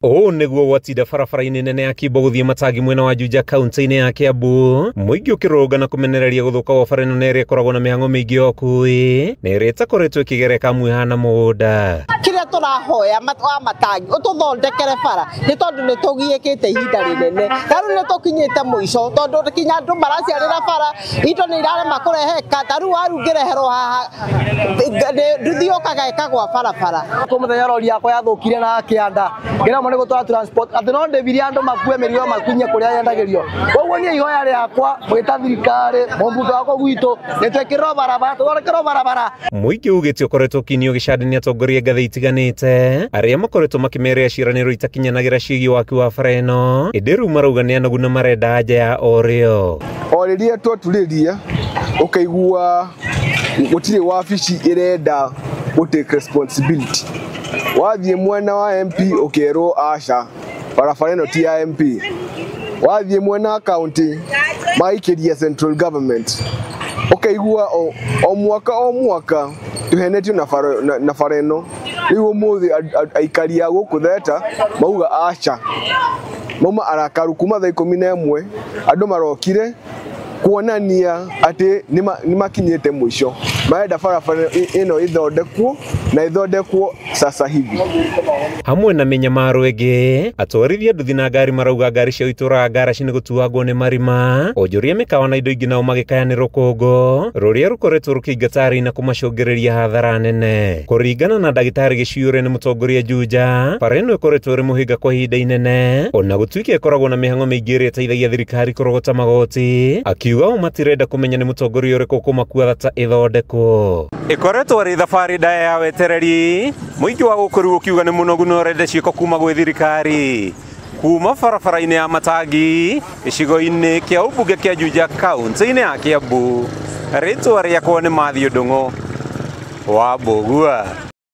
Ũũ nĩguo gwatinda barabara-inĩ nene ya Kimbo gũthiĩ Matangi mwena wa Juja kaunti-inĩ ya Kiambu, mũingĩ ũkĩrũrũngana kũmenereria gũthũka gwa bara ĩno na ĩrĩa ĩkoragwo na mĩhang'o mĩingĩ ya ũkuui na ĩrĩa ĩtakoretwo ĩkĩgereka amu ĩhana mũgũnda. Kĩrĩa tũrahoya wa Matangi ũtũthondekere bara nĩ tondũ nĩ tũgiĩkĩte ihinda rĩnene, ta rĩu nĩ tũkinyĩte mũico tondũ kinya andũ maraciarĩra bara, indo nĩ irarema kũreheka, ta rĩu waru ngĩreherwo haha nduthi yũkaga ĩkagwa barabara. Kwĩ mũthenya rori yakwa yathũkire na kĩanda ngĩremwo nĩ gũtwara transport atĩ no ndĩvirie andũ makue mĩrigo makunye kũrĩa yendagĩrio. Koguo niĩ ihoya rĩakwa gwĩta thirikari mũmbunge wakwa gwitũ nĩ twĩkĩrĩrwo barabara, tũthondekerwo barabara. Mũingĩ ugĩte ũkoretwo ũkĩinio gĩcandi nĩ atongoria ngathĩ itiganĩte arĩa makoretwo makĩmeria ciĩranĩro itakinyanagĩra ciĩgiĩ waki wa bara ĩno, ĩndĩ rĩu marauga nĩ anogu na marenda anja ya o rĩo. O rĩrĩa twaturĩria ũkaigua gũtirĩ wabici ĩrenda gũ take responsibility. Wathiĩ mwena wa MP ũkerwo aca, barabara ĩno ti ya MP. Wathiĩ mwena wa county magaikĩria central government. Ũkaigua o mwaka o mwaka tũhenetio na bara ĩno. Rĩu ũmũthĩ aikari a gũkũ Theta mauga aca, mauma arakaru kuma thaa 11 andũ marokire kuonania atĩ nĩ makinyĩte mũico, marenda barabara ĩno ĩthondekwo na ĩthondekwo sasa hivi. Hamwe na mĩnyamaro ĩngĩ, atwarithia nduthi na ngari marauga ngari ciao itũraga ngaraci nĩ gũtuangwo nĩ marima, onjoria mĩkawa na indo ingĩ nao magĩkaya nĩ rũkũngũ rũrĩa rũkoretwo rũkĩingata arĩi na kũmacũngĩrĩria hathara nene. Kũringana na ndagĩtarĩ Gĩciũre nĩ mũtongoria Juja, bara ĩno ĩkoretwo ĩrĩ mũhĩnga kwa ihinda inene ona gũtuĩka ĩkoragwo na mĩhang'o mĩingĩ ĩrĩa ĩteithagia thirikari kũrogota magoti, akiuga o matirenda kũmenya nĩ mũtongoria ũrĩkũ ũkũmakua ta ĩthondekwo. Ĩkoretwo ĩrĩ thabarĩ ndaya ya wetereri, mũingĩ wa gũkũ rĩu ũkiuga nĩ mũnogu na ũrenda ciĩko kuma gwĩ thirikari. Kuma barabara-inĩ ya Matangi gĩcigo-inĩ kĩa ũmbunge kĩa Juja kaunti-inĩ ya Kiambu, rĩtwa rĩakwa nĩ Matthew Ndung'u wa Mbũgua.